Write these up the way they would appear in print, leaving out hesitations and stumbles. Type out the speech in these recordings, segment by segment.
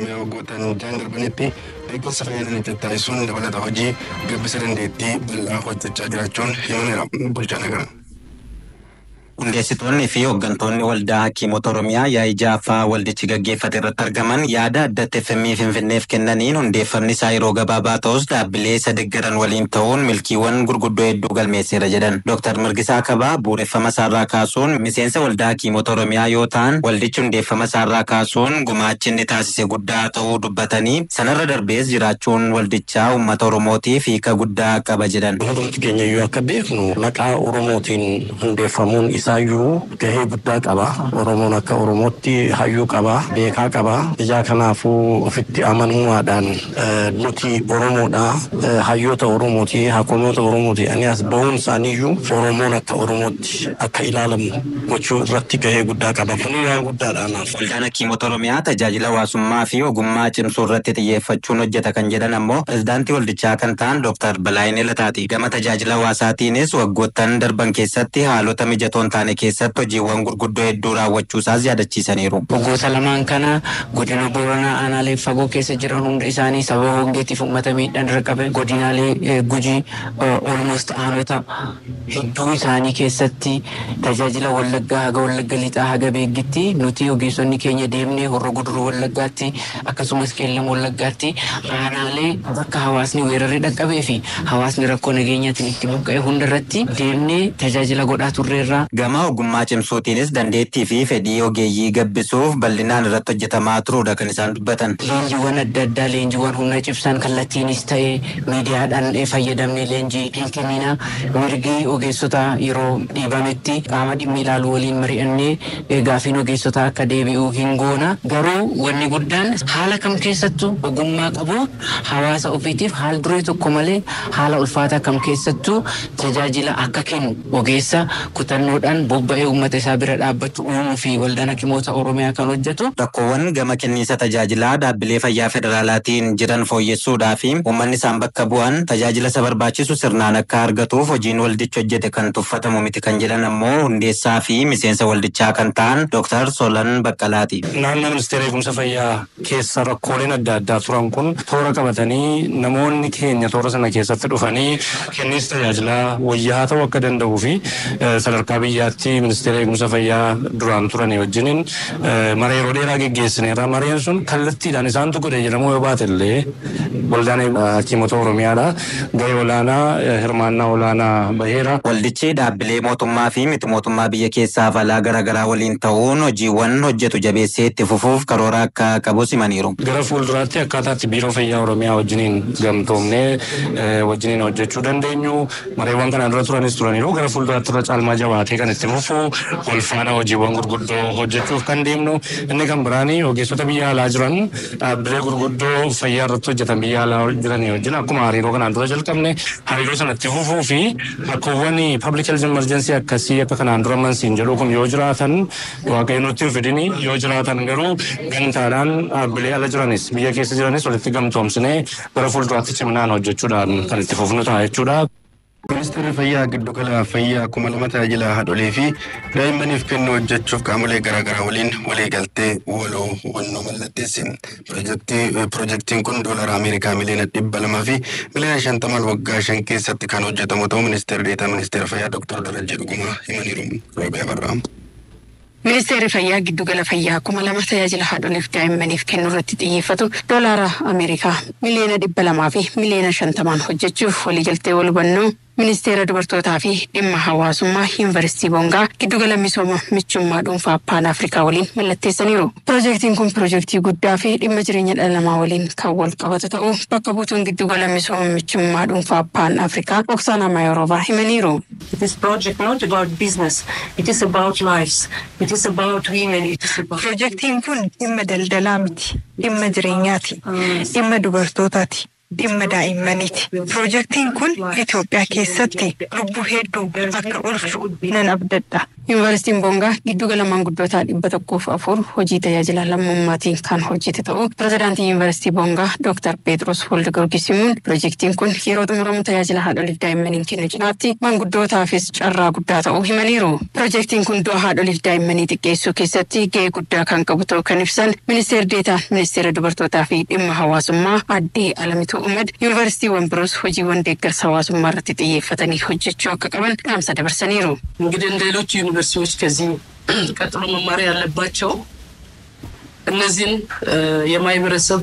Oromiyaa waggoottan 6 darbanitti deeggarsa fayyaa naannichatti taasisuun dabalata hojii gabbisa dandeettii bal'aa hojjechaa jiraachuun himameera. Bulchaa Nagaraa. Hundeessitoonni fi hooggantoonni Waldaa Hakiimota Oromiyaa yaa'ii ja'affaa waldichi gaggeeffate irratti argaman yaada addatti FM Finfinneef kennaniin, hundeeffamni isaa yeroo gabaabaa ta'us dhaabbilee isa deeggaran waliin ta'uun milkiiwwan gurguddoo hedduu galmeesseera jedhan. Dr. Mirgisaa Kabaa bu'uureffama isaarraa kaasuun miseensa Waldaa Hakiimota Oromiyaa yoo ta'an, waldichi hundeeffama isaarraa kaasuun gumaachi inni taasise guddaa ta'uu dubbatanii, sanarra darbees jiraachuun waldichaa uummata Oromootiif hiika guddaa qaba jedhan. Hundumti keenya iyyuu akka beeknu, maqaa Oromootiin hundeeffamuun isaayyuu gahee guddaa qaba. Oromoon akka Oromootti hayyuu qaba, beekaa qaba. Ijaa kanaafuu ofitti amanummaadhaan nuti Oromoodha, hayyoota Oromooti, hakiimota Oromooti. Ani as bahuun isaaniiyyuu Oromoon akka Oromootti akka ilaalamu gochuu irratti gahee guddaa qaba. Kun waan guddaadha anaaf. Waldaan Hakiimota Oromiyaa tajaajila hawaasummaa fi ogummaa cimsuu irratti xiyyeeffachuun hojjeta kan jedhan ammoo pirezidaantii waldichaa kan ta'an Dr. Balaayinee Lataati. Gama tajaajila hawaasaatiinis waggoottan darban keessatti haalota mijatoo hin taane keessatti hojiiwwan gurguddoo hedduu raawwachuusaas yaadachiisaniiru. Waggoota lamaan kana godina Booranaa aanaalee fagoo keessa jiran hunda isaanii sababa hongeetiif uummata miidhaan irra qabe, godinaalee Gujii almost aanota hedduu isaanii keessatti tajaajila, Wallaggaa haga Wallagga Lixaa haga Beeggitti nuti ogeessonni keenya deemnee, Horro Guduruu Wallaggaatti akkasumas Qeellam Wallaggaatti aanaalee bakka hawaasni weerarri dhaqqabee fi hawaasni rakkoo nageenyaatiin itti buqqa'e hunda irratti deemnee tajaajila godhaa turreerra. Gama ogummaa cimsuutiinis dandeettii fi fedhii ogeeyyii gabbisuuf bal'inaan irratti hojjetamaa turuudha kan isaan dubbatan. Leenjiiwwan adda addaa, leenjiiwwan humna cibsan kallattiinis ta'ee miidiyaadhaan fayyadamnee leenjii hin kennina. Mirgi ogeessotaa yeroo dhiibametti qaama dhimmi ilaalu waliin mari'annee gaafiin ogeessotaa akka deebi'u hin goona. Garuu wanni guddaan haala kam keessattuu ogummaa qabu hawaasa ofiitiif haal duree tokko malee haala ulfaataa kam keessattuu tajaajila akka kennu ogeessa kutannoodhaan bobba'ee uummata isaa bira dhaabbatu uumuu fi Waldaan Hakimoota Oromiyaa kan hojjetu. Rakkoowwan gama kenniinsa tajaajilaa dhaabbilee fayyaa federaalaatiin jiran fooyyessuudhaa fi uummanni isaan bakka bu'an tajaajila isa barbaachisu sirnaan akka argatuuf hojiin waldichi hojjete kan tuffatamu miti kan jedhan ammoo hundeessaa fi miseensa waldichaa kan ta'an Dr. Solan Baqqalaati. Naannoo Ministeera Eegumsa Fayyaa keessa rakkooleen adda addaa turan kun toora qabatanii, namoonni keenya toora sana keessatti dhufanii kenniinsa tajaajilaa wayyaa ta'uu akka danda'uu fi sadarkaa biyyaatti Ministeera Eegumsa Fayyaa duraan turanii wajjiniin mara yeroo dheeraa geggeessineerra. Mareen sun kallattiidhaan isaantu godhe jedhamuu yoo baate illee, Waldaan Hakiimota Oromiyaadha. Gahee olaanaa, hirmaannaa olaanaa baheera. Waldichi dhaabbilee mootummaa fi miti mootummaa biyya keessaaf alaa garaagaraa waliin ta'uun hojiiwwan hojjetu jabeessee itti fufuuf karoora akka qabus himaniiru. Gara fuulduraatti akkaataatti Biiroo Fayyaa Oromiyaa wajjiniin gamtoomnee wajjiniin hojjechuu dandeenyu, mareewwan kanaan dura turanis turaniiru, gara fuulduraatti irra caalmaa jabaatee kan itti fufu, wal faana hojiiwwan gurguddoo hojjechuuf kan deemnu. Inni kan biraanii ogeessota biyya alaa jiran, dhaabbilee gurguddoo fayyaa irratti hojjetan biyya alaa jiranii wajjin akkuma hariiroo kanaan dura jalqabne hariiroo sanatti fufuu fi rakkoowwan public health emergency akkasii akka kanaan dura mansiin jedhu kun yoo jiraatan, Waaqayyo nutti hin fidini, yoo jiraatan garuu gamtaadhaan dhaabbilee ala jiranis biyya keessa jiranis walitti gamtoomsinee gara fuulduraatti ciminaan hojjechuudhaan kan itti fufnu ta'a jechuudha. Ministeerri Fayyaa giddugala fayyaa 2000 tajaajila haadholii fi daa'immaniif kennu hojjechuuf qaamolee garaagaraa waliin waliigaltee waloo hubannoo mallatteesse. Piroojeektiin kun doolara Ameerikaa 250,000,000 waggaa 5 keessatti kan hojjetamu ta'uu Ministeerri Deetaa Ministeera Fayyaa Dr. Darajjee Dhugumaa himaniiru. Roobiyaa Barraa. Ministeerri Fayyaa giddugala fayyaa 2000 tajaajila haadholiif daa'immaniif kennu irratti xiyyeeffatu doolaara Ameerikaa 250,000,000 hojjechuuf waliigaltee wal hubannoo Ministeera Dubartootaa fi Dhimma Hawaasummaa, Yuunivarsiitii Boongaa, giddugala misooma michummaa dhuunfaa Paan Afrikaa waliin mallatteessaniiru. Piroojeektiin kun piroojeektii guddaa fi dhimma jireenya dhala namaa waliin kan wal qabatu ta'uu bakka buutuun giddugala misooma michummaa dhuunfaa Paan Afrikaa Oksaanaa Mayorovaa himaniiru. This project not about business, it is about lives, it is about women, it is about. Piroojeektiin kun dhimma daldalaa miti, dhimma jireenyaati, dhimma dubartootaati. dhimma daa'immaniiti. Piroojeektiin kun Itoophiyaa keessatti lubbuu hedduu akka oolchu nan abdadha. Yuunivarsiitiin Boongaa giddugala maanguddootaa 104 hojii tajaajila lammummaatiin kan hojjete ta'uu pirezidaantii Yuunivarsiitii Boongaa Dooktar Pheexroos Woldegiyoorgis himuun, piroojeektiin kun yeroo xumuramu tajaajila haadholiif daa'immaniin kennu cinaatti maanguddootaafis carraa guddaa ta'uu himaniiru. Piroojeektiin kun du'a haadholiif daa'immanii xiqqeessuu keessatti gahee guddaa kan qabu ta'uu kan ibsan ministeer deetaan ministeera dubartootaa fi dhimma hawaasummaa addee Alamituu Umad, yuunivarsiitiiwwan biroos hojiiwwan deeggarsa hawaasummaa irratti xiyyeeffatanii hojjechuu akka qaban dhaamsa dabarsaniiru. እንግዲህ እንደ ሌሎች ዩኒቨርሲቲዎች ከዚህ ቀጥሎ መማር ያለባቸው እነዚህን የማህበረሰብ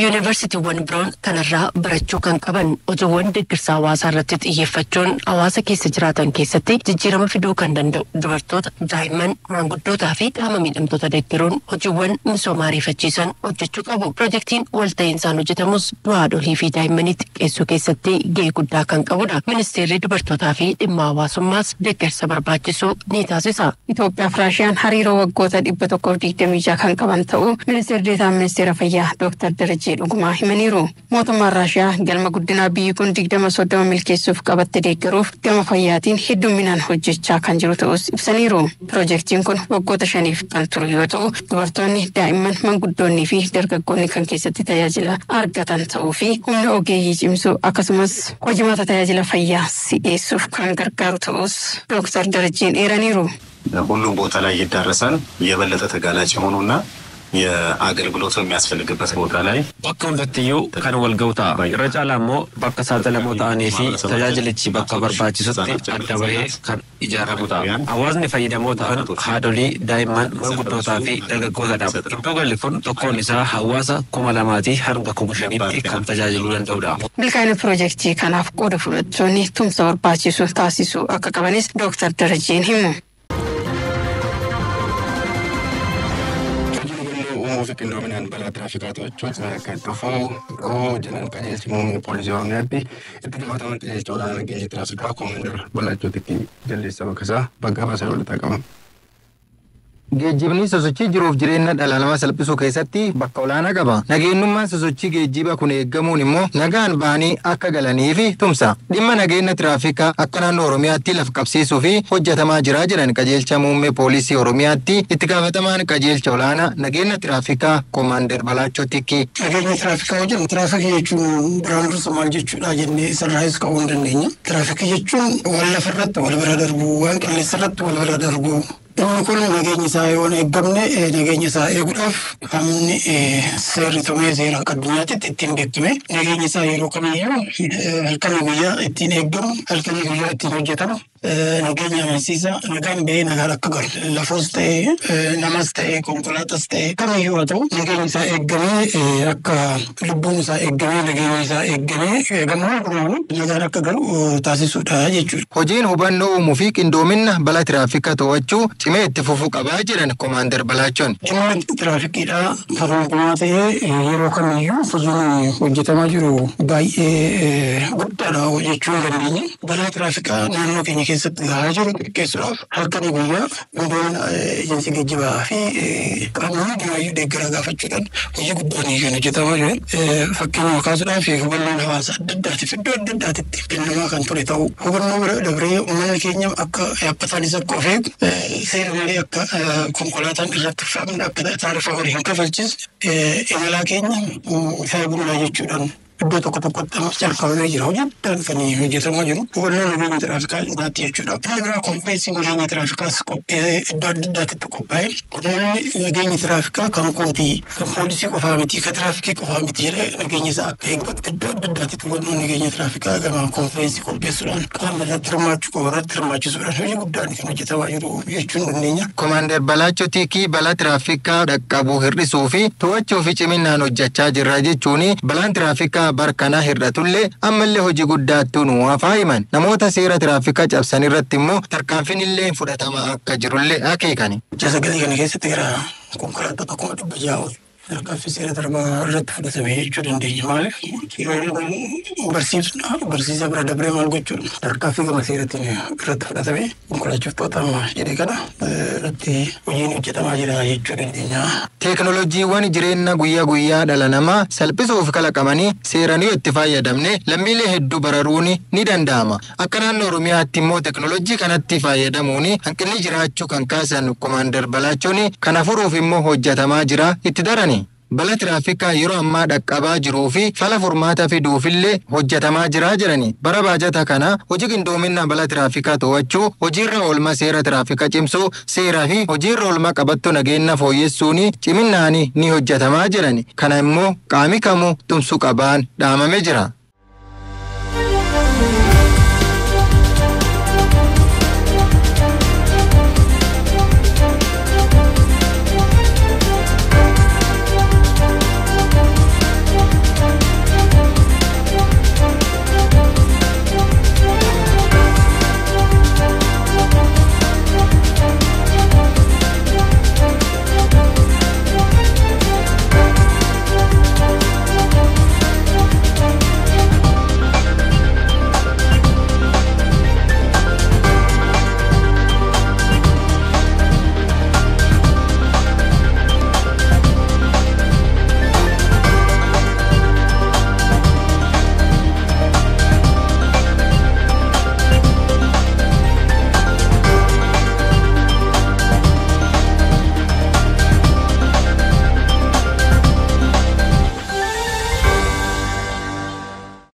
Yuunivarsiitiiwwan biroon kanarraa barachuu kan qaban hojiiwwan deeggarsa hawaasaa irratti xiyyeeffachuun hawaasa keessa jiraatan keessatti jijjiirama fiduu kan danda'u dubartoota, daa'imman, maanguddootaa fi qaama miidhamtoota deeggaruun hojiiwwan misooma ariifachiisan hojjechuu qabu. Piroojeektiin walta'iinsaan hojjetamus du'a haadholii fi daa'immanii xiqqeessuu keessatti gahee guddaa kan qabudha. Ministeerri dubartootaa fi dhimma hawaasummaas deeggarsa barbaachisu ni taasisa. Itoophiyaa fi Raashiyaan hariiroo waggoota 126 kan qaban ta'uu ministeerri deetaan ministeera fayyaa Dooktar Darajee Dhugumaa himaniiru. Mootummaan Raashiyaa galma guddinaa biyyi kun 2030 milkeessuuf qabatte deeggaruuf gama fayyaatiin hedduminaan hojjechaa kan jiru ta'us ibsaniiru. Piroojeektiin kun waggoota 5f kan turu yoo ta'u, dubartoonni, daa'imman, manguddoonnii fi dargaggoonni kan keessatti tajaajila argatan ta'uu fi humna ogeeyyii cimsuu akkasumas hojimaata tajaajila fayyaa si'eessuuf kan gargaaru ta'us Dooktar Darajeen eeraniiru. ሁሉም ቦታ ላይ ይዳረሳል። የበለጠ ተጋላጭ የሆኑና የአገልግሎቱ የሚያስፈልግበት ቦታ ላይ Bakka hundattiyyuu kan wal ga'u ta'a. Irra caalaa immoo bakka saaxilamoo ta'anii fi tajaajilichi bakka barbaachisutti adda bahee kan ijaaramu ta'a. Hawaasni fayyadamoo ta'an haadholii, daa'imman, manguddootaa fi dargaggootadha. Giddu galli kun tokkoon isaa hawaasa 2000 hanga 5000tti kan tajaajiluu danda'udha. Milkaa'ina piroojeektii kanaaf qooda fudhattoonni tumsa barbaachisu taasisuu akka qabanis Dooktar Darajeen himu. Uumuu fi qindoominaan balaa tiraafikaa to'achuun akka itti fufu jedhan qajeelchi muummee poolisii Oromiyaatti itti gaafatamaan qajeelcha olaanaa nageenya tiraafikaa Koomaandar Balaachoo Tikkii Jaldeessaa Bakasaa bakka baasaa walitti qaban. Geejjibni sosochii jiruuf jireenya dhala namaa salphisuu keessatti bakka olaanaa qaba. Nageenyummaan sosochii geejjiba kun eeggamuun immoo nagaan ba'anii akka galanii fi tumsa. Dhimma nageenya tiraafikaa akka naannoo Oromiyaatti lafa qabsiisuu fi hojjetamaa jira jedhan qajeelcha muummee poolisii Oromiyaatti itti gaafatamaan qajeelcha olaanaa nageenya tiraafikaa Koomaandar Balaachoo Tikkii. Nageenya tiraafikaa hojjennu, tiraafikii jechuun duraan dursa maal jechuudha jennee isarraayis ka'uu hin dandeenya. Tiraafikii jechuun waan lafarratti wal bira darbu, waan qilleensarratti wal bira darbu. Inni kun nageenya isaa yoo hin eeggamne, nageenya isaa eeguudhaaf qaamni seerri tumee seera akka addunyaatti ittiin beekame nageenya isaa yeroo kamiyyuu halkanii guyyaa ittiin eeggamu, halkanii guyyaa ittiin hojjetamu, nageenya amansiisaa nagaan bahee nagaan akka galu, lafoos ta'ee, namas ta'ee, konkolaatas ta'ee, kamiyyuu haa ta'u, nageenya isaa eeggamee, akka lubbuun isaa eeggamee, nageenya isaa eeggamee gama hundumaanuu nagaan akka galu taasisuudha jechuudha. Hojiin hubannoo uumuu fi qindoomina balaa tiraafikaa to'achuu cimee itti fufuu qabaa jedhan Koomaandar Balaachoon. Dhimma tiraafikiidha karaa ta'ee yeroo kamiyyuu hojiin hojjetamaa jiru baay'ee guddaadha jechuu hin dandeenya. Balaa tiraafikaa naannoo keenya keessatti gahaa jiru xiqqeessuudhaaf halkanii guyyaa hundoon eejensii geejjibaa fi qaamni hundumayyuu deeggara gaafachuudhaan hojii guddaan kan hojjetamaa jiru. Fakkeenya kaasuudhaaf, hubannoon hawaasa adda addaatiif iddoo adda addaatitti kennamaa kan ture ta'uu, hubannoo bira dabree uummanni keenya akka yaabbataanis akka of eegu, seera malee akka konkolaataan irratti fe'amne, akka taarifa horii hin kafalchiisne, imalaa keenya fe'aa jechuudhaan iddoo tokko tokkotti ammas jalqabamee jira. Hojii guddaan kan hojjetamaa jiru. Hubannoo nageenya tiraafikaa irratti jechuudha. Inni biraa konfireensiin nageenya tiraafikaas qophee iddoo adda addaatti qophaa'e. Namni nageenya tiraafikaa kan kooti, kan poolisii qofaa miti, kan tiraafikii qofaa miti jedhee nageenya isaa akka eeggatu iddoo adda addaatti hubannoo nageenya tiraafikaa gama konfireensii qopheessuudhaan qaama irratti hirmaachuu qabu irratti hirmaachisuudhaan hojii guddaan kan hojjetamaa jiru jechuun dandeenya. Koomaandar Balaachoo Tiikii balaa tiraafikaa dhaqqabu hir'isuu fi to'achuu fi ciminaan hojjechaa jirra jechuun, balaan tiraafikaa barkanaa hir'atullee ammallee hojii guddaattuu nu hafaa himan. Namoota seera tiraafikaa cabsan irratti immoo tarkaanfiin illee fudhatama akka jirullee akeekani. Sagalee kana keessatti gara konkolaattota 600,000 ol Tarkaanfii seera darbaa irratti fudhatame jechuu dandeenya. Maaliif yeroo barsiisudha, barsiisa bira dabree maal gochuudha, tarkaanfii gama seeratiin irratti fudhatame konkolaachiftoota amma jedhe kana irratti hojiin hojjetamaa jira jechuu dandeenya. Teekinooloojiiwwan jireenya guyyaa guyyaa dhala namaa salphisuuf kalaqamanii seeraan yoo itti fayyadamne lammiilee hedduu bararuun ni danda'ama. Akka naannoo Oromiyaatti immoo teekinooloojii kanatti fayyadamuun hanqinni jiraachuu kan kaasan Komaandar Balaachoon kana furuuf immoo hojjetamaa jira itti darani. Balaa tiraafikaa yeroo ammaa dhaqqabaa jiruu fi fala furmaata fiduufillee hojjetamaa jira jedhani. Bara baajata kana hojii qindoominaa balaa tiraafikaa to'achuu, hojiirra oolmaa seera tiraafikaa cimsuu, seeraa fi hojiirra oolmaa qabattoo nageenya fooyyessuun ciminaan ni hojjetamaa jedhani. Kana immoo qaami kamuu tumsuu qabaan dhaamame jira.